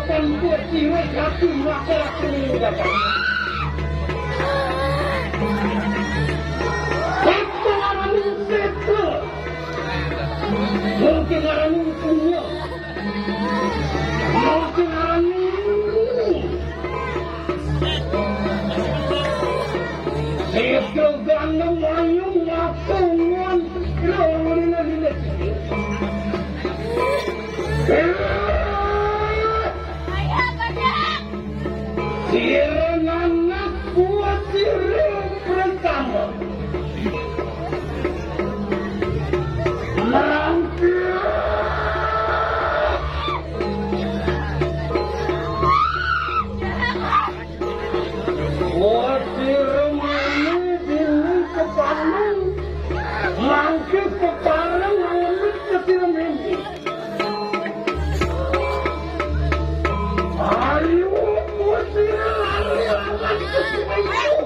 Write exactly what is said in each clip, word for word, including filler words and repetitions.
Tanpa sira jatuh masalah meninggalkan. Itu ngarani setu. Mungkin ngarani punya. Mungkin ngarani Setu gandeng mayung matungan. Lolina dina. Sira nanak kuat sira pertama. Merangkak. Kuat sira mani dini kepalang. Mangke kepalang ngambil ke sira mini. Ayo, kuat sira lari amat ke sira itu.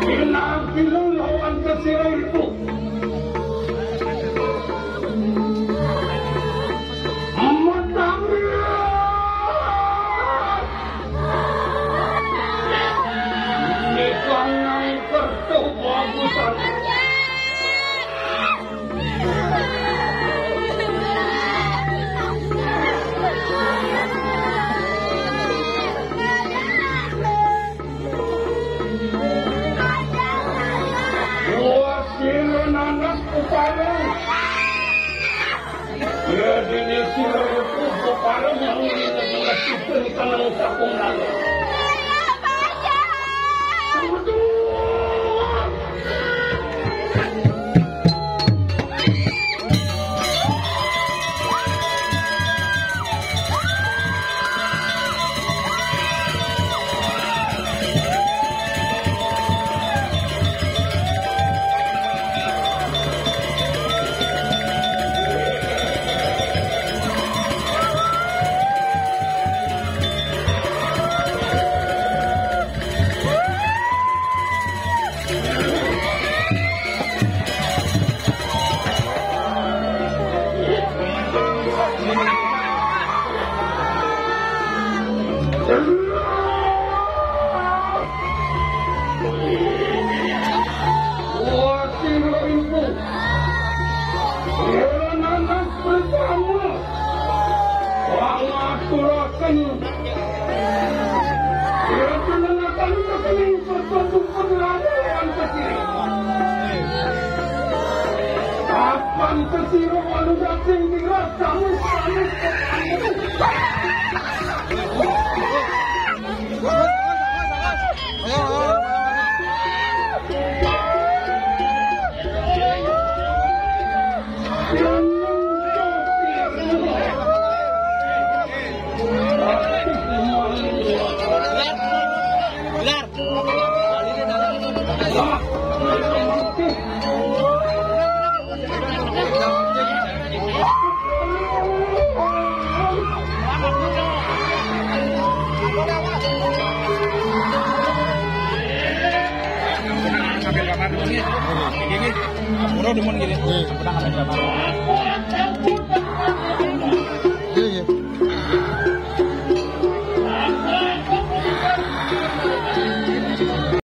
Pinampilu lawan kesira itu. Amat tangan. Mekangan kertu bagusan. Buat sira nanak upaya. Ya, dene sira itu upaya yang ini dengan sistem tenang kapung nanak. Pangapuraken. Kapan kesira walu daging dirasa musane. Bilar. Sambil gambar dulu nih. Ini nih. Bro, demen gini. Udah ngambil gambar.